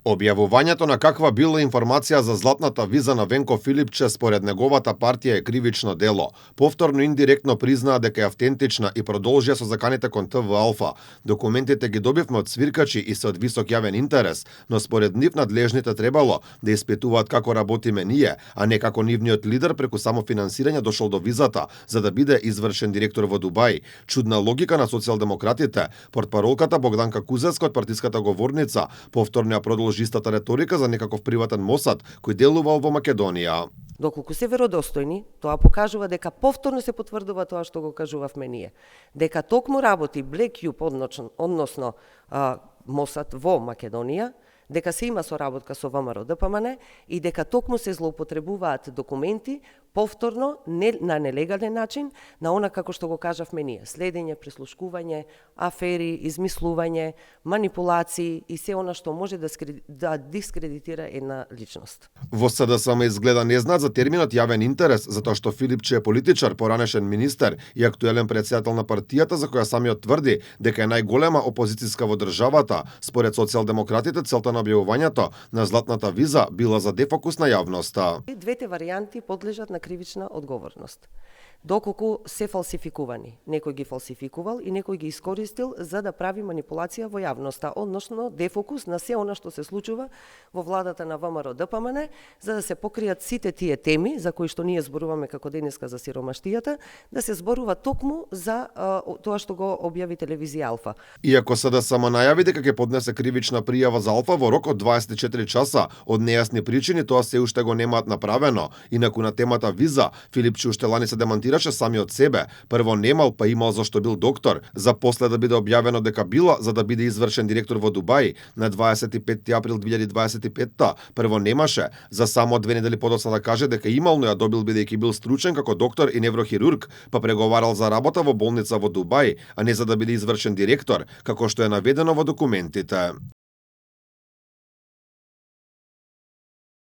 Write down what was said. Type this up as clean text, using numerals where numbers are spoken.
Објавувањето на каква била информација за златната виза на Венко Филипче според неговата партија е кривично дело. Повторно индиректно признаа дека е автентична и продолжија со заканите кон ТВ Алфа. Документите ги добивме од свиркачи и се од висок јавен интерес, но според нив надлежните требало да испитуваат како работиме ние, а не како нивниот лидер преку само финансирање дошол до визата за да биде извршен директор во Дубај. Чудна логика на социјалдемократите. Портпаролката Богданка Кузевска од партиската говорница повторно ја продолжи истата реторика за некаков приватен Мосад кој делувал во Македонија. Доколку се веродостојни, тоа покажува дека повторно се потврдува тоа што го кажувавме ние. Дека токму работи Black Cube, односно Мосад во Македонија, дека се има соработка со ВМРО ДПМН и дека токму се злоупотребуваат документи повторно на нелегален начин, на она како што го кажавме ние, следење, прислушкување, афери, измислување, манипулации и се она што може да дискредитира една личност. Во СДСМ изгледа не знаат за терминот јавен интерес, затоа што Филипче е политичар, поранешен министер и актуелен претседател на партијата за која самиот тврди дека е најголема опозицијска во државата. Според социјалдемократите, целта на објавувањето на златната виза била за дефокус на јавноста. Двете варијанти подлежат на кривична одговорност. Доколку се фалсификувани. Некој ги фалсификувал и некој ги искористил за да прави манипулација во јавноста, односно дефокус на се она што се случува во владата на ВМРО ДПМН, за да се покријат сите тие теми за кои што ние зборуваме како денеска за сиромаштијата, да се зборува токму за тоа што го објави телевизија Алфа. Иако СДСМ најави дека ќе поднесе кривична пријава за Алфа во рок од 24 часа, од нејасни причини тоа се уште го немаат направено. Инаку на темата виза, Филипче уште лани се демантираше сами од себе. Прво немал, па имал зашто бил доктор, за после да биде објавено дека била за да биде извршен директор во Дубај на 25 април 2025. Прво немаше, за само 2 недели подоцна да каже дека имал, но ја добил бидејќи бил стручен како доктор и неврохирург, па преговарал за работа во болница во Дубај, а не за да биде извршен директор, како што е наведено во документите.